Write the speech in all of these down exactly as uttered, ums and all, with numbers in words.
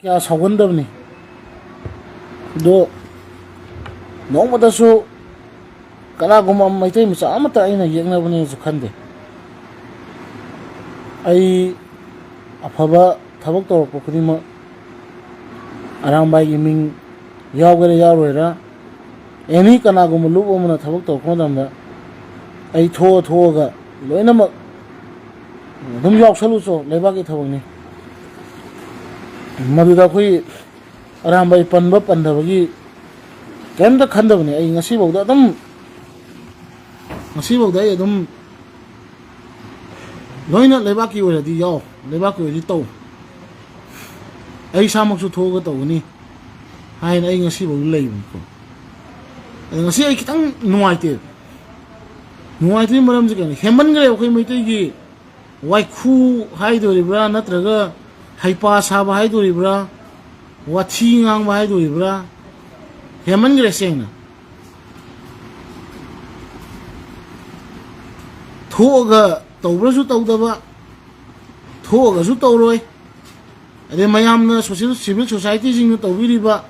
ꯀꯌꯥ ꯁꯥꯎꯒꯟꯗꯕꯅꯤ꯫ ꯑꯗꯣ ꯅꯣꯡꯃꯇꯁꯨ ꯀꯅꯥꯒꯨꯝꯕ ꯃꯩꯇꯩ ꯃꯆꯥ ꯑꯃꯠꯇ ꯑꯩꯅ ꯌꯦꯛꯅꯕꯅꯦꯁꯨ ꯈꯟꯗꯦ꯫ ꯑꯩ ꯑꯐꯕ ꯊꯕꯛ ꯇꯧꯔꯛꯄ ꯈꯨꯗꯤꯡꯃꯛ ꯑꯔꯥꯝꯕꯥꯏꯒꯤ ꯃꯤꯡ ꯌꯥꯎꯒꯦꯔꯥ ꯌꯥꯎꯔꯣꯏꯔꯥ, ꯑꯦꯅꯤ ꯀꯅꯥꯒꯨꯝꯕ ꯂꯨꯞ ꯑꯃꯅ ꯊꯕꯛ ꯇꯧꯔꯛꯄ ꯃꯇꯝꯗ ꯑꯩ ꯊꯣꯛꯑ ꯊꯣꯛꯑꯒ ꯂꯣꯏꯅꯃꯛ ꯑꯗꯨꯝ ꯌꯥꯎꯁꯜꯂꯨꯆꯣ, ꯂꯩꯕꯥꯛꯀꯤ ꯊꯕꯛꯅꯤ꯫ ꯃꯗꯨꯗ ꯑꯩꯈꯣꯏ ꯑꯔꯥꯝꯕꯥꯏ ꯄꯟꯕ ꯄꯟꯗꯕꯒꯤ ꯀꯔꯤꯝꯇ ꯈꯟꯗꯕꯅꯤ꯫ ꯑꯩ ꯉꯁꯤꯐꯥꯎꯗ ꯑꯗꯨꯝ, ꯉꯁꯤꯐꯥꯎꯗ ꯑꯩ ꯑꯗꯨꯝ ꯂꯣꯏꯅ ꯂꯩꯕꯥꯛꯀꯤ ꯑꯣꯏꯔꯗꯤ ꯌꯥꯎ, ꯂꯩꯕꯥꯛꯀꯤ ꯑꯣꯏꯔꯗꯤ ꯇꯧ, ꯑꯩ ꯏꯁꯥꯃꯛꯁꯨ ꯊꯣꯛꯑꯒ ꯇꯧꯒꯅꯤ ꯍꯥꯏꯅ ꯑꯩ ꯉꯁꯤꯐꯥꯎꯗ ꯂꯩꯕꯅꯤꯀꯣ꯫ ꯑꯗꯣ ꯉꯁꯤ ꯑꯩ ꯈꯤꯇꯪ ꯅꯨꯡꯉꯥꯏꯇꯦ꯫ ꯅꯨꯡꯉꯥꯏꯇ꯭ꯔꯤꯕꯒꯤ ꯃꯔꯝꯁꯦ ꯀꯩꯅꯣ? ꯍꯦꯟꯃꯟꯈ꯭ꯔꯦ ꯑꯩꯈꯣꯏ ꯃꯩꯇꯩꯒꯤ ꯋꯥꯏꯈꯨ ꯍꯥꯏꯗꯣꯔꯤꯕ꯭ꯔꯥ, ꯅꯠꯇ꯭ꯔꯒ ꯍꯩꯄꯥ ꯁꯥꯕ ꯍꯥꯏꯗꯣꯔꯤꯕ꯭ꯔꯥ, ꯋꯥꯊꯤ ꯉꯥꯡꯕ ꯍꯥꯏꯗꯣꯔꯤꯕ꯭ꯔꯥ, ꯍꯦꯟꯃꯟꯈ꯭ꯔꯦ ꯁꯦꯡꯅ꯫ ꯊꯣꯛꯑꯒ ꯇꯧꯕ꯭ꯔꯁꯨ ꯇꯧꯗꯕ, ꯊꯣꯛꯑꯒꯁꯨ ꯇꯧꯔꯣꯏ, ꯑꯗꯩ ꯃꯌꯥꯝꯅ, ꯁꯣꯁꯤꯌꯦꯜ, ꯁꯤꯚꯤꯜ ꯁꯣꯁꯥꯏꯇꯤꯁꯤꯡꯅ ꯇꯧꯕꯤꯔꯤꯕ,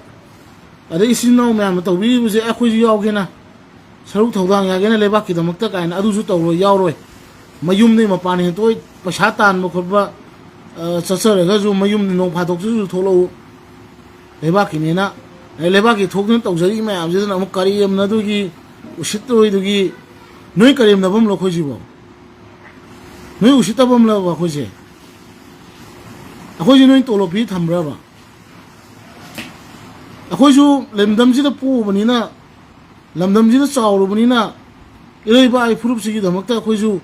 ꯑꯗꯩ ꯏꯆꯤꯟ ꯏꯅꯥꯎ ꯃꯌꯥꯝꯅ ꯇꯧꯕꯤꯔꯤꯕꯁꯦ ꯑꯩꯈꯣꯏꯁꯨ ꯌꯥꯎꯒꯦꯅ, ꯁꯔꯨꯛ ꯊꯧꯗꯥꯡ ꯌꯥꯒꯦꯅ ꯂꯩꯕꯥꯛꯀꯤꯗꯃꯛꯇ ꯀꯥꯏꯅ ꯑꯗꯨꯁꯨ ꯇꯧꯔꯣꯏ, ꯌꯥꯎꯔꯣꯏ꯫ ꯃꯌꯨꯝꯗꯒꯤ ꯃꯄꯥꯟ ꯍꯦꯟꯇꯣꯛꯑꯣꯏ, ꯄꯩꯁꯥ ꯇꯥꯟꯕ ꯈꯣꯠꯄ, ꯑ, ꯆꯠꯆꯔꯒꯁꯨ ꯃꯌꯨꯝꯗ ꯅꯣꯡ ꯐꯥꯗꯣꯛꯇꯁꯨ ꯊꯣꯛꯂꯛꯎ, ꯂꯩꯕꯥꯛꯀꯤꯅꯦꯅ꯫ ꯑꯗꯩ ꯂꯩꯕꯥꯛꯀꯤ ꯊꯣꯛꯇꯅ ꯇꯧꯖꯔꯤ ꯃꯌꯥꯝꯁꯤꯗꯅ ꯑꯃꯨꯛ ꯀꯔꯦꯝꯅꯗꯨꯒꯤ, ꯎꯁꯤꯠꯇꯔꯣꯏꯗꯨꯒꯤ, ꯅꯣꯏ ꯀꯔꯦꯝꯅꯐꯝꯂꯣ ꯑꯩꯈꯣꯏꯁꯤꯕꯣ? ꯅꯣꯏ ꯎꯁꯤꯠꯇꯕ ꯑꯃ ꯂꯧꯕ ꯑꯩꯈꯣꯏꯁꯦ? ꯑꯩꯈꯣꯏꯁꯦ ꯅꯣꯏ ꯇꯣꯂꯣꯞ ꯄꯤ ꯊꯝꯕ꯭ꯔꯕ? ꯑꯩꯈꯣꯏꯁꯨ ꯂꯝꯗꯝꯁꯤꯗ ꯄꯣꯛꯎꯕꯅꯤꯅ, ꯂꯝꯗꯝꯁꯤꯗ ꯆꯥꯎꯔꯨꯕꯅꯤꯅ, ꯏꯔꯩ ꯏꯄꯥꯒꯤ ꯐꯨꯔꯨꯞꯁꯤꯒꯤꯗꯃꯛꯇ ꯑꯩꯈꯣꯏꯁꯨ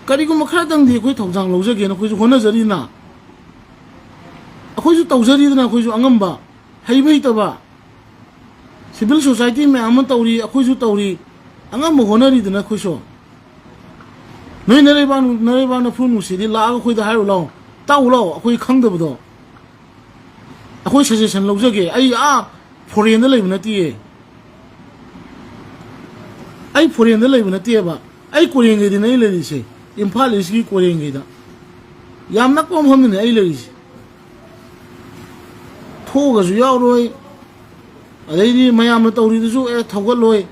ꯀꯔꯤꯒꯨꯝꯕ ꯈꯔꯗꯪꯗꯤ ꯑꯩꯈꯣꯏ ꯊꯧꯗꯥꯡ ꯂꯧꯖꯒꯦꯅ ꯑꯩꯈꯣꯏꯁꯨ ꯍꯣꯠꯅꯖꯔꯤꯅ꯫ ꯑꯩꯈꯣꯏꯁꯨ ꯇꯧꯖꯔꯤꯗꯅ, ꯑꯩꯈꯣꯏꯁꯨ ꯑꯉꯝꯕ, ꯍꯩꯕ ꯍꯩꯇꯕ, ꯁꯤꯚꯤꯜ ꯁꯣꯁꯥꯏꯇꯤ ꯃꯌꯥꯝ ꯑꯃ ꯇꯧꯔꯤ, ꯑꯩꯈꯣꯏꯁꯨ ꯇꯧꯔꯤ, ꯑꯉꯝꯕ ꯍꯣꯠꯅꯔꯤꯗꯅ ꯑꯩꯈꯣꯏꯁꯨ꯫ ꯅꯣꯏ ꯅꯔꯩꯕꯥꯛ, ꯅꯔꯩꯕꯥꯛ ꯅꯐꯨ ꯅꯨꯡꯁꯤꯗꯤ ꯂꯥꯛꯑꯒ ꯑꯩꯈꯣꯏꯗ ꯍꯥꯏꯔꯨ ꯂꯥꯛꯑꯣ, ꯇꯥꯛꯎ ꯂꯥꯛꯑꯣ, ꯑꯩꯈꯣꯏ ꯈꯪꯗꯕꯗꯣ꯫ ꯑꯩꯈꯣꯏ ꯁꯖꯦꯁꯟ ꯂꯧꯖꯒꯦ꯫ ꯑꯩ ꯑꯥ ꯐꯣꯔꯦꯟꯗ ꯂꯩꯕ ꯅꯠꯇꯤꯌꯦ꯫ ꯑꯩ ꯐꯣꯔꯦꯟꯗ ꯂꯩꯕ ꯅꯠꯇꯦꯕ꯫ ꯑꯩ ꯀꯣꯔꯦꯡꯒꯩꯗꯅꯦ ꯑꯩ ꯂꯩꯔꯤꯁꯦ, ꯏꯝꯐꯥꯜ ꯏꯁꯀꯤ ꯀꯣꯔꯦꯡꯒꯩꯗ꯫ ꯌꯥꯝ ꯅꯛꯄ ꯃꯐꯝꯗꯅꯦ ꯑꯩ ꯂꯩꯔꯤꯁꯦ꯫ ꯊꯣꯛꯑꯒꯁꯨ ꯌꯥꯎꯔꯣꯏ, ꯑꯗꯩꯗꯤ ꯃꯌꯥꯝꯅ ꯇꯧꯔꯤꯗꯨꯁꯨ ꯑꯦ ꯊꯧꯒꯠꯂꯣꯏ꯫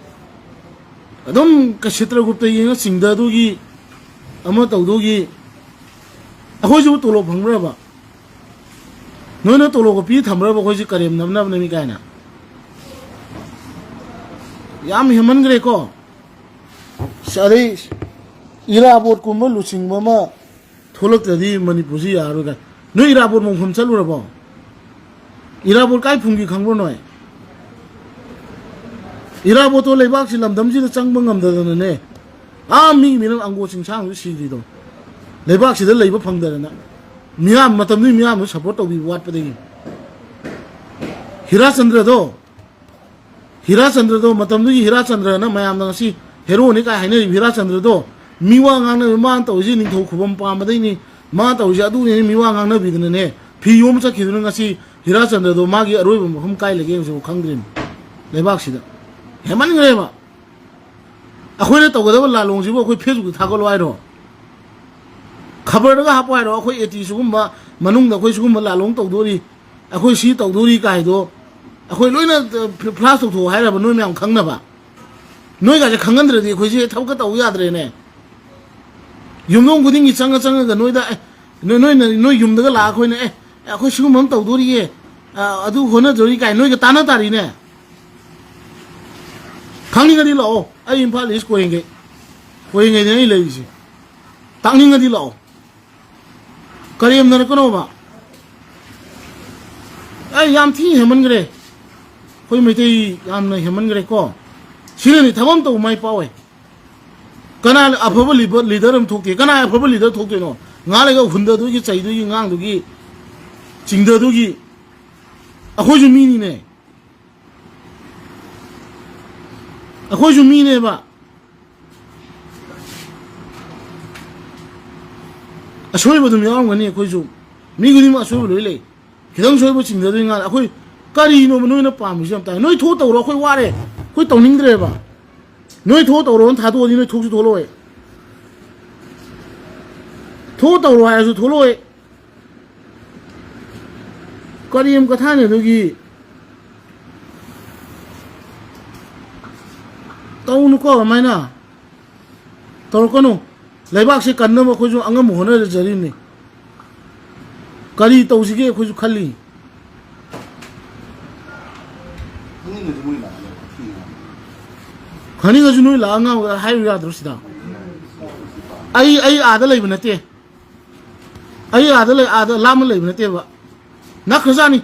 ꯑꯗꯨꯝ ꯀ-, ꯁꯤꯇ꯭ꯔꯒꯨꯞꯇ ꯌꯦꯡꯉ ꯆꯤꯡꯗꯗꯨꯒꯤ, ꯑꯃ ꯇꯧꯗꯨꯒꯤ꯫ ꯑꯩꯈꯣꯏꯁꯤꯕꯨ ꯇꯣꯂꯣꯞ ꯐꯪꯕ꯭ꯔꯕ? ꯅꯣꯏꯅ ꯇꯣꯂꯣꯞꯀ ꯄꯤ ꯊꯝꯕ꯭ꯔꯕ ꯑꯩꯈꯣꯏꯁꯤ ꯀꯔꯦꯝꯅꯕꯅꯕꯅꯤ ꯀꯥꯏꯅ? ꯌꯥꯝ ꯍꯦꯟꯃꯟꯈ꯭ꯔꯦꯀꯣ꯫ ꯑꯗꯩ ꯏꯔꯥꯕꯣꯠꯀꯨꯝꯕ ꯂꯨꯆꯤꯡꯕ ꯑꯃ ꯊꯣꯛꯂꯛꯇ꯭ꯔꯗꯤ ꯃꯅꯤꯄꯨꯔꯁꯤ ꯌꯥꯔꯔꯣꯏ ꯀꯥꯏ꯫ ꯅꯣꯏ ꯏꯔꯥꯕꯣꯠ ꯃꯣꯡꯐꯝ ꯆꯠꯂꯨꯔꯕꯣ? ꯏꯔꯥꯕꯣꯠ ꯀꯥꯏ ꯐꯨꯝꯒꯤ ꯈꯪꯕ꯭ꯔꯣ ꯅꯣꯏ? ꯏꯔꯥꯕꯣꯠꯇꯣ ꯂꯩꯕꯥꯛꯁꯤ, ꯂꯝꯗꯝꯁꯤꯗ ꯆꯪꯕ ꯉꯝꯗꯗꯅꯅꯦ, ꯑꯥ ꯃꯤ ꯃꯤꯅꯝ ꯑꯪꯒꯣ ꯆꯤꯡꯁꯥꯡꯗꯨ ꯁꯤꯔꯤꯗꯣ ꯂꯩꯕꯥꯛꯁꯤꯗ ꯂꯩꯕ ꯐꯪꯗꯗꯅ꯫ ꯃꯤꯌꯥꯝ, ꯃꯇꯝꯗꯨꯒꯤ ꯃꯤꯌꯥꯝꯗꯨ ꯁꯞꯄꯣꯔꯠ ꯇꯧꯕꯤꯕ ꯋꯥꯠꯄꯗꯒꯤ꯫ ꯍꯤꯔꯥꯆꯟꯗ꯭ꯔꯗꯣ, ꯍꯤꯔꯥꯆꯟꯗ꯭ꯔꯗꯣ, ꯃꯇꯝꯗꯨꯒꯤ ꯍꯤꯔꯥꯆꯟꯗ꯭ꯔꯅ ꯃꯌꯥꯝꯅ ꯉꯁꯤ ꯍꯦꯔꯣꯅꯤ ꯀꯥꯏ ꯍꯥꯏꯅꯔꯤꯕ ꯍꯤꯔꯥꯆꯟꯗ꯭ꯔꯗꯣ, ꯃꯤꯋꯥ ꯉꯥꯡꯅꯕ, ꯃꯥꯅ ꯇꯧꯔꯤꯁꯤ ꯅꯤꯡꯊꯧ ꯈꯨꯕꯝ ꯄꯥꯝꯕꯗꯩꯅꯤ, ꯃꯥꯅ ꯇꯧꯔꯤꯁꯤ ꯑꯗꯨꯅꯤ, ꯃꯤꯋꯥ ꯉꯥꯡꯅꯕꯤꯗꯅꯅꯦ, ꯐꯤ ꯌꯣꯝ ꯆꯠꯈꯤꯗꯨꯅ ꯉꯁꯤ ꯍꯤꯔꯥꯆꯟꯗ꯭ꯔꯗꯣ ꯃꯥꯒꯤ ꯑꯔꯣꯏꯕ ꯃꯐꯝ ꯀꯥꯏ ꯂꯩꯒꯦ ꯍꯧꯖꯤꯛꯐꯥꯎ ꯈꯪꯗ꯭ꯔꯤꯕꯅꯤ ꯂꯩꯕꯥꯛꯁꯤꯗ꯫ ꯍꯦꯟꯃꯟꯈ꯭ꯔꯦꯕ꯫ ꯑꯩꯈꯣꯏꯅ ꯇꯧꯒꯗꯕ ꯂꯥꯂꯣꯡꯁꯤꯕꯨ ꯑꯩꯈꯣꯏ ꯐꯦꯁꯕꯨꯛꯇ ꯊꯥꯒꯠꯂꯣ ꯍꯥꯏꯔꯣ? ꯈꯕꯔꯗꯒ ꯍꯥꯞꯄꯣ ꯍꯥꯏꯔꯣ? ꯑꯩꯈꯣꯏ ꯑꯦ ꯇꯤ ꯁꯤꯒꯨꯝꯕ, ꯃꯅꯨꯡꯗ ꯑꯩꯈꯣꯏ ꯁꯤꯒꯨꯝꯕ ꯂꯥꯂꯣꯡ ꯇꯧꯗꯣꯔꯤ, ꯑꯩꯈꯣꯏ ꯁꯤ ꯇꯧꯗꯣꯔꯤ ꯀꯥꯏꯗꯣ ꯑꯩꯈꯣꯏ ꯂꯣꯏꯅ, ꯑ, ꯐ꯭ꯂꯥꯁ ꯇꯧꯊꯣꯛꯑꯣ ꯍꯥꯏꯔꯕ, ꯅꯣꯏ ꯃꯌꯥꯝ ꯈꯪꯅꯕ? ꯅꯣꯏꯒꯁꯦ ꯈꯪꯍꯟꯗ꯭ꯔꯗꯤ ꯑꯩꯈꯣꯏꯁꯦ ꯊꯕꯛꯀ ꯇꯧꯕ ꯌꯥꯗ꯭ꯔꯦꯅꯦ꯫ ꯌꯨꯝꯊꯣꯡ ꯈꯨꯗꯤꯡꯒꯤ ꯆꯪꯉ ꯆꯪꯉꯒ ꯅꯣꯏꯗ, ꯑꯦ, ꯅꯣꯏ, ꯅꯣꯏꯅ, ꯅꯣꯏ ꯌꯨꯝꯗꯒ ꯂꯥꯛꯑ ꯑꯩꯈꯣꯏꯅ, "ꯑꯦ, ꯑꯦ, ꯑꯩꯈꯣꯏ ꯁꯤꯒꯨꯝꯕ ꯑꯃ ꯇꯧꯗꯣꯔꯤꯌꯦ, ꯑ, ꯑꯗꯨ ꯍꯣꯠꯅꯗꯣꯔꯤ" ꯀꯥꯏꯅ ꯅꯣꯏꯒ ꯇꯥꯟꯅ ꯇꯥꯔꯤꯅꯦ꯫ ꯈꯪꯅꯤꯡꯉꯗꯤ ꯂꯥꯛꯑꯣ, ꯑꯩ ꯏꯝꯐꯥꯜ ꯏꯁ ꯀꯣꯏꯔꯦꯡꯒꯩ, ꯀꯣꯏꯔꯦꯡꯒꯩꯅꯦ ꯑꯩ ꯂꯩꯔꯤꯁꯦ꯫ ꯇꯥꯛꯅꯤꯡꯉꯗꯤ ꯂꯥꯛꯑꯣ꯫ ꯀꯔꯦꯝꯅꯔꯛꯀꯅꯣꯕ꯫ ꯑꯩ ꯌꯥꯝ ꯊꯤ ꯍꯦꯟꯃꯟꯈ꯭ꯔꯦ꯫ ꯑꯩꯈꯣꯏ ꯃꯩꯇꯩ ꯌꯥꯝꯅ ꯍꯦꯟꯃꯟꯈ꯭ꯔꯦꯀꯣ꯫ ꯁꯤꯅꯅꯤ ꯊꯕꯛ ꯑꯃ ꯇꯧꯕ ꯃꯥꯏ ꯄꯥꯛꯑꯣꯏ꯫ ꯀꯅꯥ ꯑꯐꯕ ꯂꯤꯕ-, ꯂꯤꯗꯔ ꯑꯃ ꯊꯣꯛꯇꯦ? ꯀꯅꯥ ꯑꯐꯕ ꯂꯤꯗꯔ ꯊꯣꯛꯇꯣꯏꯅꯣ? ꯉꯥꯏꯍꯥꯛ ꯂꯩꯒ ꯍꯨꯟꯗꯗꯨꯒꯤ, ꯆꯩꯗꯨꯒꯤ, ꯉꯥꯡꯗꯨꯒꯤ, ꯆꯤꯡꯗꯗꯨꯒꯤ꯫ ꯑꯩꯈꯣꯏꯁꯨ ꯃꯤꯅꯤꯅꯦ꯫ ꯑꯩꯈꯣꯏꯁꯨ ꯃꯤꯅꯦꯕ꯫ ꯑꯁꯣꯏꯕ ꯑꯗꯨꯝ ꯌꯥꯎꯔꯝꯒꯅꯤ ꯑꯩꯈꯣꯏꯁꯨ꯫ ꯃꯤ ꯈꯨꯗꯤꯡꯃꯛ ꯑꯁꯣꯏꯕ ꯂꯣꯏ ꯂꯩ꯫ ꯈꯤꯇꯪ ꯁꯣꯏꯕ ꯆꯤꯡꯗꯗꯣꯏ ꯉꯥꯏ꯫ ꯑꯩꯈꯣꯏ ꯀꯔꯤꯅꯣꯕ ꯅꯣꯏꯅ ꯄꯥꯝꯃꯤꯁꯦ ꯑꯝꯇ? ꯅꯣꯏ ꯊꯣꯛ ꯇꯧꯔꯣ, ꯑꯩꯈꯣꯏ ꯋꯥꯔꯦ꯫ ꯑꯩꯈꯣꯏ ꯇꯧꯅꯤꯡꯗ꯭ꯔꯦꯕ꯫ ꯅꯣꯏ ꯊꯣꯛ ꯇꯧꯔꯣꯅ ꯊꯥꯗꯣꯛꯑꯗꯤ ꯅꯣꯏ ꯊꯣꯛꯁꯨ ꯊꯣꯛꯂꯛꯑꯣꯏ꯫ ꯊꯣꯛ ꯇꯧꯔꯣ ꯍꯥꯏꯔꯁꯨ ꯊꯣꯛꯂꯛꯑꯣꯏ꯫ ꯀꯔꯤ ꯑꯃ ꯀꯊꯥꯅꯦ ꯑꯗꯨꯒꯤ ꯇꯧꯅꯨꯀꯣ ꯑꯗꯨꯃꯥꯏꯅ꯫ ꯇꯧꯔꯛꯀꯅꯨ꯫ ꯂꯩꯕꯥꯛꯁꯦ ꯀꯟꯅꯕ ꯑꯩꯈꯣꯏꯁꯨ ꯑꯉꯝꯕ ꯍꯣꯠꯅꯖꯔꯤꯕꯅꯤ꯫ ꯀꯔꯤ ꯇꯧꯁꯤꯒꯦ ꯑꯩꯈꯣꯏꯁꯨ ꯈꯜꯂꯤ꯫ ꯈꯪꯅꯤꯡꯉꯁꯨ ꯃꯣꯏ ꯂꯥꯛꯑꯒ ꯊꯤꯔꯒ꯫ ꯈꯪꯅꯤꯡꯉꯁꯨ ꯅꯣꯏ ꯂꯥꯛꯑ ꯉꯥꯡꯉꯨ ꯍꯥꯏꯌꯨ ꯌꯥꯗ꯭ꯔꯣ ꯁꯤꯗ? ꯑꯩ, ꯑꯩ ꯑꯥꯗ ꯂꯩꯕ ꯅꯠꯇꯦ꯫ ꯑꯩ ꯑꯥꯗ ꯂꯩ, ꯑꯥꯗ ꯂꯥꯞꯅ ꯂꯩꯕ ꯅꯠꯇꯦꯕ꯫ ꯅꯛꯈ꯭ꯔꯖꯥꯠꯅꯤ꯫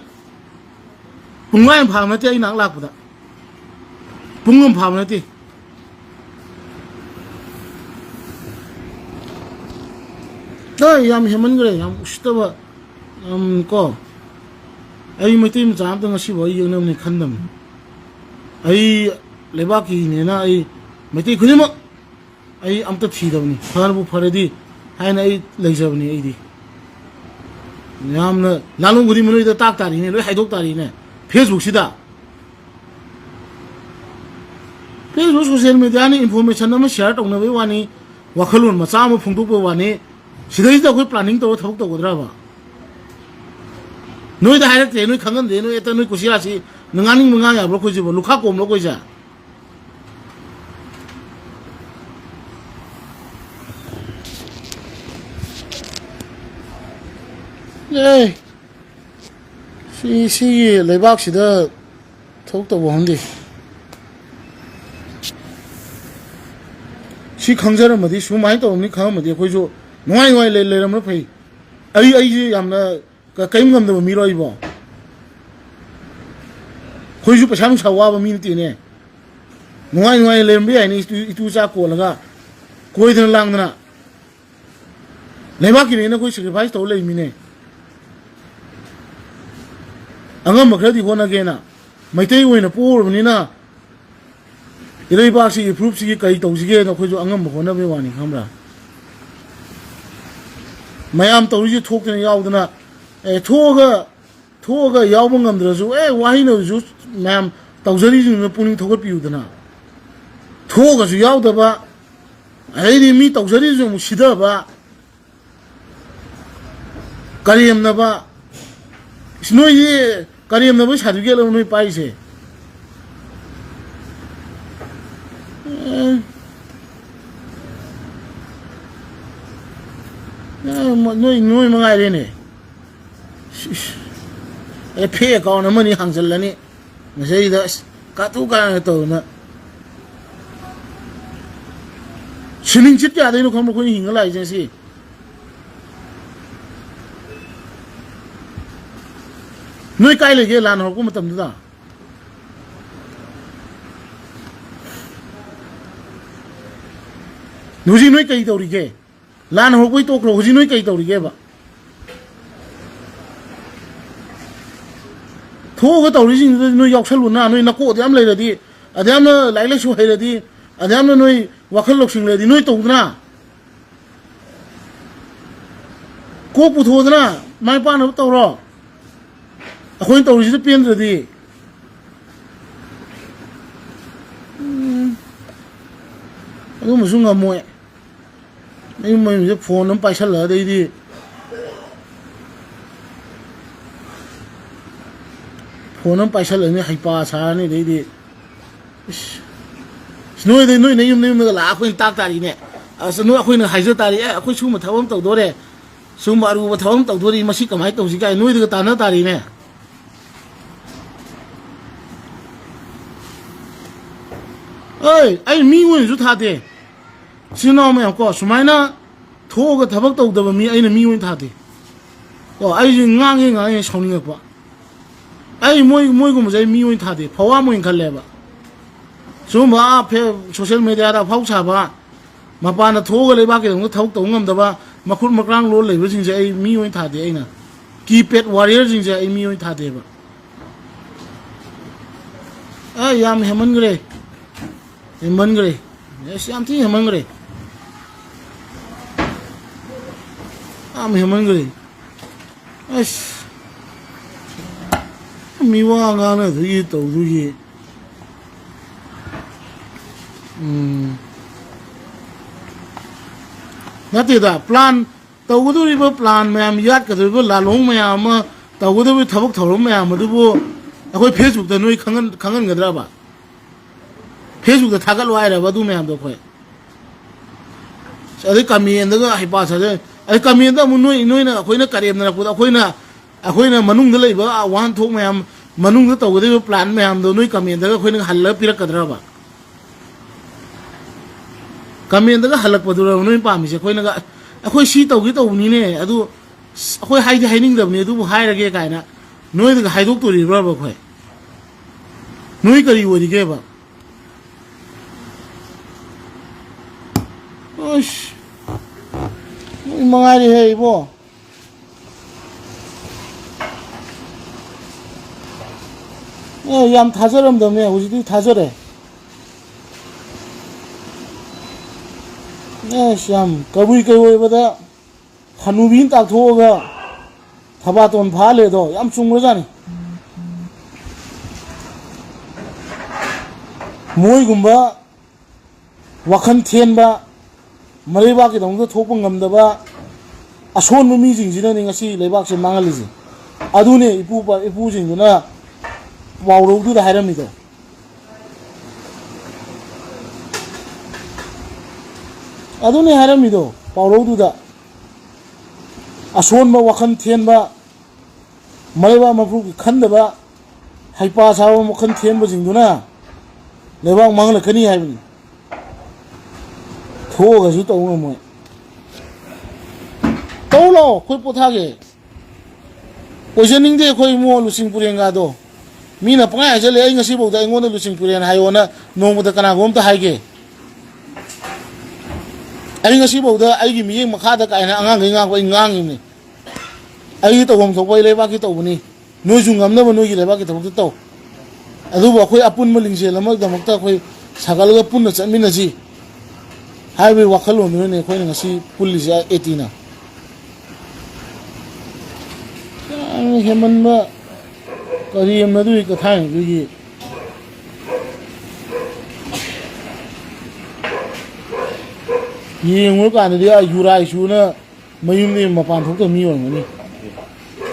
ꯄꯨꯡꯈꯥꯏ ꯑꯃ ꯐꯥꯕ ꯅꯠꯇꯦ ꯑꯩ ꯅꯍꯥꯛ ꯂꯥꯛꯄꯗ꯫ ꯄꯨꯡ ꯑꯃ ꯐꯥꯕ ꯅꯠꯇꯦ꯫ ꯑꯦ, ꯌꯥꯝ ꯍꯦꯟꯃꯟꯈ꯭ꯔꯦ, ꯌꯥꯝ ꯎꯁꯤꯠꯇꯕ, ꯌꯥꯝ ꯀꯣ꯫ ꯑꯩ ꯃꯩꯇꯩ ꯃꯆꯥ ꯑꯝꯇ ꯉꯁꯤꯐꯥꯎ ꯑꯩ ꯌꯦꯛꯅꯕꯅꯤ ꯈꯟꯗꯕꯅꯤ꯫ ꯑꯩ ꯂꯩꯕꯥꯛꯀꯤꯅꯦꯅ ꯑꯩ ꯃꯩꯇꯩ ꯈꯨꯗꯤꯡꯃꯛ ꯑꯩ ꯑꯝꯇ ꯊꯤꯗꯕꯅꯤ꯫ ꯐꯔꯕꯨ ꯐꯔꯗꯤ ꯍꯥꯏꯅ ꯑꯩ ꯂꯩꯖꯕꯅꯤ ꯑꯩꯗꯤ꯫ ꯌꯥꯝꯅ ꯂꯥꯂꯣꯡ ꯈꯨꯗꯤꯡꯃꯛ ꯅꯣꯏꯗ ꯇꯥꯛ ꯇꯥꯔꯤꯅꯦ, ꯂꯣꯏ ꯍꯥꯏꯗꯣꯛ ꯇꯥꯔꯤꯅꯦ꯫ Facebook ꯁꯤꯗ꯫ Facebook, social media ꯅꯤ, information ꯑꯃ share ꯇꯧꯅꯕꯒꯤ ꯋꯥꯅꯤ, ꯋꯥꯈꯜꯂꯣꯟ ꯃꯆꯥ ꯑꯃ ꯐꯣꯡꯗꯣꯛꯄꯒꯤ ꯋꯥꯅꯤ꯫ ꯁꯤꯗꯩꯁꯤꯗ ꯑꯩꯈꯣꯏ planning ꯇꯧꯔ ꯊꯕꯛ ꯇꯧꯒꯗ꯭ꯔꯕ? ꯅꯣꯏꯗ ꯍꯥꯏꯔꯛꯇꯦ, ꯅꯣꯏ ꯈꯪꯍꯟꯗꯦ, ꯅꯣꯏ ꯑꯦꯇ ꯅꯣꯏ ꯀꯨꯁꯤꯔꯥꯁꯤ ꯅꯉꯥꯡꯅꯤꯡꯕ ꯉꯥꯡ ꯌꯥꯕ꯭ꯔꯣ? ꯑꯩꯈꯣꯏꯁꯤꯕꯣ ꯂꯨꯈꯥ ꯀꯣꯝꯂꯣ ꯑꯩꯈꯣꯏꯁꯦ? ꯑꯦ, ꯁꯤ, ꯁꯤꯒꯤ ꯂꯩꯕꯥꯛꯁꯤꯗ ꯊꯕꯛ ꯇꯧꯕ ꯈꯪꯗꯦ꯫ ꯁꯤ ꯈꯪꯖꯔꯝꯃꯗꯤ, ꯁꯨꯃꯥꯏꯅ ꯇꯧꯔꯝꯅꯤ ꯈꯪꯉꯝꯃꯗꯤ ꯑꯩꯈꯣꯏꯁꯨ ꯅꯨꯡꯉꯥꯏ ꯅꯨꯡꯉꯥꯏ ꯂꯩ-, ꯂꯩꯔꯝꯕꯅ ꯐꯩ꯫ ꯑꯩ, ꯑꯩꯁꯦ ꯌꯥꯝꯅ ꯀ-, ꯀꯔꯤꯝ ꯉꯝꯗꯕ ꯃꯤꯔꯣ ꯑꯩꯕꯣ? ꯑꯩꯈꯣꯏꯁꯨ ꯄꯩꯁꯥ ꯅꯨꯡꯁꯥ ꯋꯥꯕ ꯃꯤ ꯅꯠꯇꯦꯅꯦ꯫ ꯅꯨꯡꯉꯥꯏ ꯅꯨꯡꯉꯥꯏꯅ ꯂꯩꯔꯝꯕ ꯌꯥꯏꯅꯦ, ꯏꯇꯨ, ꯏꯇꯨ ꯆꯥ ꯀꯣꯜꯂꯒ, ꯀꯣꯏꯗꯅ ꯂꯥꯡꯗꯅ꯫ ꯂꯩꯕꯥꯛꯀꯤꯅꯦꯅ ꯑꯩꯈꯣꯏ sacrifice ꯇꯧꯔ ꯂꯩꯃꯤꯅꯦ꯫ ꯑꯉꯝꯕ ꯈꯔꯗꯤ ꯍꯣꯠꯅꯒꯦꯅ꯫ ꯃꯩꯇꯩ ꯑꯣꯏꯅ ꯄꯣꯛꯎꯔꯕꯅꯤꯅ ꯏꯔꯩꯕꯥꯛꯁꯤꯒꯤ ꯐꯨꯔꯨꯞꯁꯤꯒꯤ ꯀꯔꯤ ꯇꯧꯁꯤꯒꯦꯅ ꯑꯩꯈꯣꯏꯁꯨ ꯑꯉꯝꯕ ꯍꯣꯠꯅꯕꯒꯤ ꯋꯥꯅꯤ, ꯈꯪꯕ꯭ꯔꯥ? ꯃꯌꯥꯝ ꯇꯧꯔꯤꯁꯦ ꯊꯣꯛꯇꯅ ꯌꯥꯎꯗꯅ, ꯑꯦ, ꯊꯣꯛꯑꯒ, ꯊꯣꯛꯑꯒ ꯌꯥꯎꯕ ꯉꯝꯗ꯭ꯔꯁꯨ, ꯑꯦ, ꯋꯥꯍꯩꯅꯁꯨ ꯃꯌꯥꯝ ꯇꯧꯖꯔꯤꯁꯤꯡꯗꯨꯅ ꯄꯨꯛꯅꯤꯡ ꯊꯧꯒꯠꯄꯤꯌꯨꯗꯅ꯫ ꯊꯣꯛꯑꯒꯁꯨ ꯌꯥꯎꯗꯕ, ꯑꯗꯩꯗꯤ ꯃꯤ ꯇꯧꯖꯔꯤꯁꯤꯡ ꯑꯃꯨꯛ ꯁꯤꯊꯕ, ꯀꯔꯦꯝꯅꯕ, ꯅꯣꯏꯗꯤ ꯀꯔꯦꯝꯅꯕ ꯁꯥꯔꯇꯤꯐꯤꯀꯦꯠ ꯑꯃ ꯅꯣꯏ ꯄꯥꯏꯔꯤꯁꯦ꯫ ꯑꯦ꯫ ꯑꯦ, ꯃ-, ꯅꯣꯏ, ꯅꯣꯏ ꯃꯉꯥꯏꯔꯦꯅꯦ꯫ ꯁꯤꯁ꯫ ꯑꯦ, ꯐꯦꯛ ꯑꯦꯀꯥꯎꯟ ꯑꯃꯅꯤ ꯍꯥꯡꯖꯜꯂꯅꯤ꯫ ꯃꯁꯤꯗꯩꯗ ꯑꯁ ꯀꯥꯇꯨ ꯀꯥꯔꯟꯒ ꯇꯧꯗꯅ꯫ ꯁꯤꯅꯤꯡ ꯆꯤꯠ ꯀꯌꯥꯗꯩꯅꯣ ꯈꯪꯕ꯭ꯔꯣ ꯑꯩꯈꯣꯏꯅ ꯍꯤꯡꯉ ꯂꯥꯛꯏꯁꯦ ꯉꯁꯤ? ꯅꯣꯏ ꯀꯥꯏ ꯂꯩꯒꯦ ꯂꯥꯟ ꯍꯧꯔꯛꯄ ꯃꯇꯝꯗꯨꯗ? ꯍꯧꯖꯤꯛ ꯅꯣꯏ ꯀꯩ ꯇꯧꯔꯤꯒꯦ? ꯂꯥꯟ ꯍꯧꯔꯛꯄꯩ ꯇꯣꯛꯈ꯭ꯔꯣ, ꯍꯧꯖꯤꯛ ꯅꯣꯏ ꯀꯩ ꯇꯧꯔꯤꯒꯦꯕ? ꯊꯣꯛꯑꯒ ꯇꯧꯔꯤꯁꯤꯡꯗꯨꯗ ꯅꯣꯏ ꯌꯥꯎꯁꯜꯂꯨꯅ, ꯅꯣꯏ ꯅꯀꯣꯛ ꯑꯗꯨ ꯌꯥꯝ ꯂꯩꯔꯗꯤ, ꯑꯗꯨ ꯌꯥꯝꯅ ꯂꯥꯏꯔꯤꯛ ꯂꯥꯏꯁꯨ ꯍꯩꯔꯗꯤ, ꯑꯗꯨ ꯌꯥꯝꯅ ꯅꯣꯏ ꯋꯥꯈꯜ ꯂꯧꯁꯤꯡ ꯂꯩꯔꯗꯤ ꯅꯣꯏ ꯇꯧꯗꯅ꯫ ꯀꯣꯛ ꯄꯨꯊꯣꯛꯑꯗꯅ ꯃꯥꯏ ꯄꯥꯛꯅꯕ ꯇꯧꯔꯣ꯫ ꯑꯩꯈꯣꯏꯅ ꯇꯧꯔꯤꯁꯤꯗ ꯄꯦꯟꯗ꯭ꯔꯗꯤ꯫ ꯎꯝ꯫ ꯑꯗꯨꯝꯕꯁꯨ ꯉꯝꯃꯣꯏ꯫ ꯃꯌꯨꯝ ꯃꯌꯨꯝꯁꯤꯗ ꯐꯣꯟ ꯑꯃ ꯄꯥꯏꯁꯜꯂꯛꯑꯗꯩꯗꯤ, ꯐꯣꯟ ꯑꯃ ꯄꯥꯏꯁꯜꯂꯛꯑꯅꯤ, ꯍꯩꯄꯥ ꯁꯥꯔꯅꯤ, ꯑꯗꯩꯗꯤ ꯏꯁ, ꯏꯁ, ꯅꯣꯏꯗ, ꯅꯣꯏ ꯅꯌꯨꯝ ꯅꯌꯨꯝꯗꯒ ꯂꯥꯛꯑ ꯑꯩꯈꯣꯏꯅ ꯇꯥꯛ ꯇꯥꯔꯤꯅꯦ꯫ ꯑꯁ, ꯅꯣꯏ, ꯑꯩꯈꯣꯏꯅ ꯍꯥꯏꯖ ꯇꯥꯔꯤ, "ꯑꯦ, ꯑꯩꯈꯣꯏ ꯁꯨꯝꯕ ꯊꯕꯛ ꯑꯃ ꯇꯧꯗꯣꯔꯦ, ꯁꯨꯝꯕ ꯑꯔꯨꯕ ꯊꯕꯛ ꯑꯃ ꯇꯧꯗꯣꯔꯤ, ꯃꯁꯤ ꯀꯃꯥꯏꯅ ꯇꯧꯁꯤ?" ꯀꯥꯏ ꯅꯣꯏꯗꯒ ꯇꯥꯟꯅ ꯇꯥꯔꯤꯅꯦ꯫ ꯑꯩ, ꯑꯩ ꯃꯤ ꯑꯣꯏꯅꯁꯨ ꯊꯥꯗꯦ꯫ ꯏꯆꯤꯟ ꯏꯅꯥꯎ ꯃꯌꯥꯝ ꯀꯣ, ꯁꯨꯃꯥꯏꯅ ꯊꯣꯛꯑꯒ ꯊꯕꯛ ꯇꯧꯗꯕ ꯃꯤ ꯑꯩꯅ ꯃꯤ ꯑꯣꯏꯅ ꯊꯥꯗꯦ꯫ ꯀꯣ, ꯑꯩꯁꯦ ꯉꯥꯡꯉꯦ ꯉꯥꯡꯉꯦ ꯁꯥꯎꯅꯤꯡꯉꯛꯄ꯫ ꯑꯩ ꯃꯣꯏ, ꯃꯣꯏꯒꯨꯝꯕꯁꯦ ꯑꯩ ꯃꯤ ꯑꯣꯏꯅ ꯊꯥꯗꯦ, ꯐꯋꯥꯝ ꯑꯣꯏꯅ ꯈꯜꯂꯦꯕ꯫ ꯁꯤꯒꯨꯝꯕ ꯐꯦ-, ꯁꯣꯁꯤꯌꯦꯜ ꯃꯦꯗꯤꯌꯥꯗ ꯑꯐꯥꯎ ꯁꯥꯕ, ꯃꯄꯥꯟꯗ ꯊꯣꯛꯑꯒ ꯂꯩꯕꯥꯛꯀꯤꯗꯃꯛꯇ ꯊꯕꯛ ꯇꯧꯕ ꯉꯝꯗꯕ, ꯃꯈꯨꯠ ꯃꯀ꯭ꯔꯥꯡ ꯂꯣꯜ ꯂꯩꯕꯁꯤꯡꯁꯦ ꯑꯩ ꯃꯤ ꯑꯣꯏꯅ ꯊꯥꯗꯦ ꯑꯩꯅ꯫ ꯀꯤꯄꯦꯗ ꯋꯥꯔꯤꯌꯔꯁꯤꯡꯁꯦ ꯑꯩ ꯃꯤ ꯑꯣꯏꯅ ꯊꯥꯗꯦꯕ꯫ ꯑ, ꯌꯥꯝ ꯍꯦꯟꯃꯟꯈ꯭ꯔꯦ꯫ ꯍꯦꯟꯃꯟꯈ꯭ꯔꯦ꯫ ꯑꯁ, ꯌꯥꯝ ꯊꯤ ꯍꯦꯟꯃꯟꯈ꯭ꯔꯦ꯫ ꯌꯥꯝ ꯍꯦꯟꯃꯟꯈ꯭ꯔꯦ꯫ ꯑꯁ, ꯃꯤ ꯋꯥ ꯉꯥꯡꯅꯗꯣꯏꯒꯤ ꯇꯧꯗꯣꯏꯒꯤ꯫ ꯎꯝ꯫ ꯅꯠꯇꯦꯗ, ꯄ꯭ꯂꯥꯟ ꯇꯧꯒꯗꯧꯔꯤꯕ, ꯄ꯭ꯂꯥꯟ ꯃꯌꯥꯝ, ꯌꯥꯠꯀꯗꯧꯔꯤꯕ ꯂꯥꯂꯣꯡ ꯃꯌꯥꯝ ꯑꯃ ꯇꯧꯒꯗꯕ ꯊꯕꯛ ꯊꯧꯔꯝ ꯃꯌꯥꯝ ꯑꯗꯨꯕꯨ ꯑꯩꯈꯣꯏ Facebookꯇ ꯅꯣꯏ ꯈꯪꯍꯟ-, ꯈꯪꯍꯟꯒꯗ꯭ꯔꯕ? Facebookꯇ ꯊꯥꯒꯠꯂꯣ ꯍꯥꯏꯔꯕ ꯑꯗꯨ ꯃꯌꯥꯝꯗꯣ ꯑꯩꯈꯣꯏ? ꯑꯗꯩ commentꯗꯒ ꯍꯩꯄꯥ ꯁꯥꯖ-, ꯑꯗꯩ commentꯗ ꯑꯃꯨꯛ ꯅꯣꯏ, ꯅꯣꯏꯅ ꯑꯩꯈꯣꯏꯅ ꯀꯔꯦꯝꯅꯔꯛꯄꯗ ꯑꯩꯈꯣꯏꯅ, ꯑꯩꯈꯣꯏꯅ ꯃꯅꯨꯡꯗ ꯂꯩꯕ ꯋꯥꯍꯟꯊꯣꯛ ꯃꯌꯥꯝ, ꯃꯅꯨꯡꯗ ꯇꯧꯒꯗꯧꯔꯤꯕ plan ꯃꯌꯥꯝꯗꯣ ꯅꯣꯏ commentꯗꯒ ꯑꯩꯈꯣꯏꯅ ꯍꯜꯂꯒ ꯄꯤꯔꯛꯀꯗ꯭ꯔꯕ? Commentꯗꯒ ꯍꯜꯂꯛꯄꯗꯨꯔꯕ ꯅꯣꯏ ꯄꯥꯝꯃꯤꯁꯦ? ꯑꯩꯈꯣꯏꯅꯒ, "ꯑꯩꯈꯣꯏ ꯁꯤ ꯇꯧꯒꯦ ꯇꯧꯕꯅꯤꯅꯦ, ꯑꯗꯨ ꯑꯁ, ꯑꯩꯈꯣꯏ ꯍꯥꯏꯗꯤ ꯍꯥꯏꯅꯤꯡꯗꯕꯅꯤ, ꯑꯗꯨꯕꯨ ꯍꯥꯏꯔꯒꯦ" ꯀꯥꯏꯅ ꯅꯣꯏꯗꯒ ꯍꯥꯏꯗꯣꯛꯇꯣꯔꯤꯕ꯭ꯔꯕ ꯑꯩꯈꯣꯏ? ꯅꯣꯏ ꯀꯔꯤ ꯑꯣꯏꯔꯤꯒꯦꯕ? ꯑꯁ, ꯅꯣꯏ ꯃꯉꯥꯏꯔꯦꯍꯦ ꯏꯕꯣ꯫ ꯑꯦ, ꯌꯥꯝ ꯊꯥꯖꯔꯝꯗꯕꯅꯦ, ꯍꯧꯖꯤꯛꯇꯤ ꯊꯥꯖꯔꯦ꯫ ꯑꯦꯁ, ꯌꯥꯝ ꯀꯕꯨꯏ ꯀꯩ ꯑꯣꯏꯕꯗ ꯍꯅꯨꯕꯤꯅ ꯇꯥꯛꯊꯣꯛꯑꯒ ꯊꯕꯥꯇꯣꯟ ꯐꯥꯍꯜꯂꯦꯗꯣ ꯌꯥꯝ ꯆꯨꯝꯈ꯭ꯔꯖꯥꯠꯅꯤ꯫ ꯃꯣꯏꯒꯨꯝꯕ ꯋꯥꯈꯜ ꯊꯦꯟꯕ, ꯃꯔꯩꯕꯥꯛꯀꯤꯗꯃꯛꯇ ꯊꯣꯛꯄ ꯉꯝꯗꯕ ꯑꯁꯣꯟꯕ ꯃꯤꯁꯤꯡꯁꯤꯅꯅꯦ ꯉꯁꯤ ꯂꯩꯕꯥꯛꯁꯦ ꯃꯥꯡꯍꯜꯂꯤꯁꯦ꯫ ꯑꯗꯨꯅꯦ ꯏꯄꯨ ꯄ-, ꯏꯄꯨꯁꯤꯡꯗꯨꯅ ꯄꯥꯎꯔꯧꯗꯨꯗ ꯍꯥꯏꯔꯝꯃꯤꯗꯣ꯫ ꯑꯗꯨꯅꯦ ꯍꯥꯏꯔꯝꯃꯤꯗꯣ ꯄꯥꯎꯔꯧꯗꯨꯗ꯫ ꯑꯁꯣꯟꯕ ꯋꯥꯈꯜ ꯊꯦꯟꯕ, ꯃꯔꯩꯕꯥꯛ ꯃꯄꯨꯒꯤ ꯈꯟꯗꯕ, ꯍꯩꯄꯥ ꯁꯥꯕ ꯃꯈꯜ ꯊꯦꯟꯕꯁꯤꯡꯗꯨꯅ ꯂꯩꯕꯥꯛ ꯃꯥꯡꯍꯜꯂꯛꯀꯅꯤ ꯍꯥꯏꯕꯅꯤ꯫ ꯊꯣꯛꯑꯒꯁꯨ ꯇꯧ ꯉꯝꯃꯣꯏ꯫ ꯇꯧ ꯂꯥꯛꯑꯣ, ꯑꯩꯈꯣꯏ ꯄꯣꯊꯥꯒꯦ꯫ ꯑꯣꯏꯖꯅꯤꯡꯗꯦ ꯑꯩꯈꯣꯏ ꯏꯃꯨꯡ ꯂꯨꯆꯤꯡ ꯄꯨꯔꯦꯟꯒꯗꯣ꯫ ꯃꯤꯅ ꯄꯪꯍꯥꯏ ꯍꯥꯏꯖꯜꯂꯦ, ꯑꯩ ꯉꯁꯤꯐꯥꯎꯗ ꯑꯩꯉꯣꯟꯗ ꯂꯨꯆꯤꯡ ꯄꯨꯔꯦꯟ ꯍꯥꯏꯌꯣꯅ ꯅꯣꯡꯃꯗ ꯀꯅꯥꯒꯨꯝꯕ ꯑꯝꯇ ꯍꯥꯏꯒꯦ? ꯑꯩ ꯉꯁꯤꯐꯥꯎꯗ ꯑꯩꯒꯤ ꯃꯤꯠꯌꯦꯡ ꯃꯈꯥꯗ ꯀꯥꯏꯅ ꯑꯉꯥꯡꯈꯩ ꯉꯥꯡꯕ ꯑꯩ ꯉꯥꯡꯉꯤꯕꯅꯤ꯫ ꯑꯩꯒꯤ ꯇꯧꯐꯝ ꯊꯣꯛꯄ ꯑꯩ ꯂꯩꯕꯥꯛꯀꯤ ꯇꯧꯕꯅꯤ꯫ ꯅꯣꯏꯁꯨ ꯉꯝꯅꯕ ꯅꯣꯏꯒꯤ ꯂꯩꯕꯥꯛꯀꯤ ꯊꯕꯛꯇ ꯇꯧ꯫ ꯑꯗꯨꯕꯨ ꯑꯩꯈꯣꯏ ꯑꯄꯨꯟꯕ ꯂꯤꯡꯖꯦꯜ ꯑꯃꯒꯤꯗꯃꯛꯇ ꯑꯩꯈꯣꯏ ꯁꯥꯒꯠꯂꯒ ꯄꯨꯟꯅ ꯆꯠꯃꯤꯟꯅꯁꯤ ꯍꯥꯏꯕꯒꯤ ꯋꯥꯈꯜꯂꯣꯟꯗꯨꯅꯅꯦ ꯑꯩꯈꯣꯏꯅ ꯉꯁꯤ ꯄꯨꯜꯂꯤꯁꯦ ꯑꯦ ꯇꯤꯅ꯫ ꯌꯥꯝꯅ ꯍꯦꯟꯃꯟꯕ ꯀꯔꯤ ꯑꯃꯅ ꯑꯗꯨꯒꯤ ꯀꯊꯥꯡ ꯑꯗꯨꯒꯤ ꯌꯦꯡꯉꯨꯔꯀꯥꯟꯗꯗꯤ ꯑꯥ ꯌꯨꯔꯥꯏꯁꯨꯅ ꯃꯌꯨꯝꯗꯒꯤ ꯃꯄꯥꯟ ꯊꯣꯛꯇꯕ ꯃꯤ ꯑꯣꯏꯔꯝꯒꯅꯤ꯫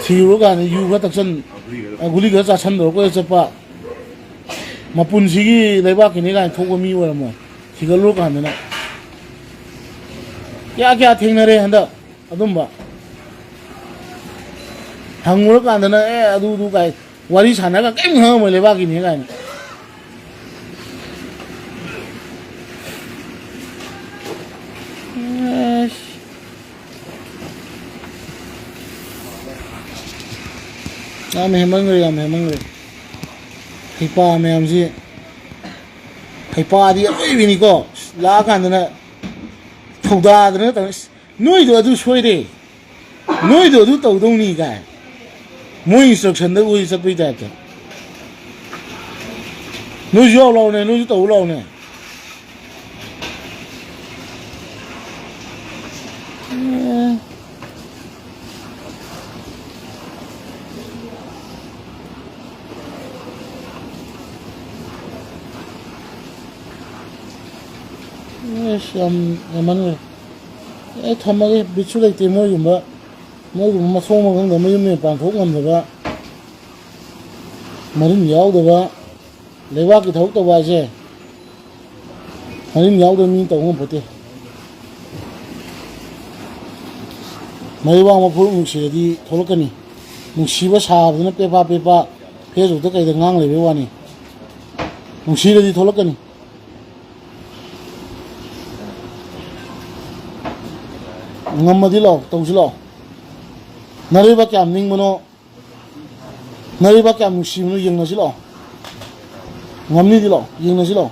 ꯊꯤꯔꯨꯔꯀꯥꯟꯗ ꯌꯨ ꯈꯔ ꯊꯛꯆꯟ, ꯑ, ꯒꯨꯂꯤ ꯈꯔ ꯆꯥꯁꯟꯗꯧꯔ ꯀꯣꯏ ꯆꯠꯄ, ꯃꯄꯨꯟꯁꯤꯒꯤ ꯂꯩꯕꯥꯛꯀꯤꯅꯤ ꯀꯥꯏꯅ ꯊꯣꯛꯄ ꯃꯤ ꯑꯣꯏꯔꯝꯃꯣꯏ꯫ ꯊꯤꯒꯠꯂꯨꯔꯀꯥꯟꯗꯅ ꯀꯌꯥ ꯀꯌꯥ ꯊꯦꯡꯅꯔꯦ ꯍꯟꯗꯛ ꯑꯗꯨꯝꯕ꯫ ꯍꯪꯉꯨꯔꯀꯥꯟꯗꯅ, "ꯑꯦ, ꯑꯗꯨꯗꯨ" ꯀꯥꯏ ꯋꯥꯔꯤ ꯁꯥꯟꯅꯔꯒ ꯀꯔꯤꯝ ꯈꯪꯉꯝꯃꯣꯏ ꯂꯩꯕꯥꯛꯀꯤꯅꯤ ꯀꯥꯏꯅ꯫ ꯑꯁ꯫ ꯌꯥꯝ ꯍꯦꯟꯃꯟꯈ꯭ꯔꯦ, ꯌꯥꯝ ꯍꯦꯟꯃꯟꯈ꯭ꯔꯦ꯫ ꯍꯩꯄꯥ ꯃꯌꯥꯝꯁꯤ, ꯍꯩꯄꯥꯗꯤ ꯑꯔꯣꯏꯕꯤꯅꯤꯀꯣ꯫ ꯂꯥꯛꯑꯀꯥꯟꯗꯅ ꯊꯧꯗꯥꯗꯅ ꯇꯧꯔꯤ꯫ "ꯅꯣꯏꯗꯣ ꯑꯗꯨ ꯁꯣꯏꯔꯦ, ꯅꯣꯏꯗꯣ ꯑꯗꯨ ꯇꯧꯗꯧꯅꯤ" ꯀꯥꯏ꯫ ꯃꯣꯏ instructionꯗ ꯑꯣꯏ ꯆꯠꯄꯩ typeꯇ꯫ "ꯅꯣꯏꯁꯨ ꯌꯥꯎ ꯂꯥꯎꯅꯦ, ꯅꯣꯏꯁꯨ ꯇꯧ ꯂꯥꯎꯅꯦ"꯫ ꯑꯦ꯫ ꯑꯁ, ꯌꯥꯝ ꯌꯥꯝꯃꯟꯈ꯭ꯔꯦ꯫ ꯑꯦ, ꯊꯝꯃꯒꯦ, ꯕꯤꯠꯁꯨ ꯂꯩꯇꯦ꯫ ꯃꯣꯏꯒꯨꯝꯕ, ꯃꯣꯏꯒꯨꯝꯕ ꯃꯊꯣꯡ ꯃꯔꯝ ꯈꯪꯗꯕ, ꯃꯌꯨꯝ ꯃꯄꯥꯟ ꯊꯣꯛ ꯉꯝꯗꯕ, ꯃꯔꯤꯟ ꯌꯥꯎꯗꯕ, ꯂꯩꯕꯥꯛꯀꯤ ꯊꯕꯛ ꯇꯧꯕ ꯍꯥꯏꯁꯦ ꯃꯔꯤꯟ ꯌꯥꯎꯗꯕ ꯃꯤ ꯇꯧ ꯉꯝꯄꯣꯠꯇꯦ꯫ ꯃꯔꯩꯕꯥꯛ ꯃꯐꯨꯔꯨꯞ ꯅꯨꯡꯁꯤꯔꯗꯤ ꯊꯣꯛꯂꯛꯀꯅꯤ꯫ ꯅꯨꯡꯁꯤꯕ ꯁꯥꯕꯗꯨꯅ ꯄꯦꯄꯥ ꯄꯦꯄꯥ Facebookꯇ ꯀꯩꯗ ꯉꯥꯡ ꯂꯩꯕꯩ ꯋꯥꯅꯤ꯫ ꯅꯨꯡꯁꯤꯔꯗꯤ ꯊꯣꯛꯂꯛꯀꯅꯤ꯫ ꯉꯝꯃꯗꯤ ꯂꯥꯛꯑꯣ, ꯇꯧꯁꯤ ꯂꯥꯛꯑꯣ꯫ ꯅꯔꯩꯕꯥꯛ ꯀꯌꯥꯝ ꯅꯤꯡꯕꯅꯣ, ꯅꯔꯩꯕꯥꯛ ꯀꯌꯥꯝ ꯅꯨꯡꯁꯤꯕꯅꯣ ꯌꯦꯡꯅꯁꯤ ꯂꯥꯛꯑꯣ꯫ ꯉꯝꯅꯤꯗꯤ ꯂꯥꯛꯑꯣ, ꯌꯦꯡꯅꯁꯤ ꯂꯥꯛꯑꯣ꯫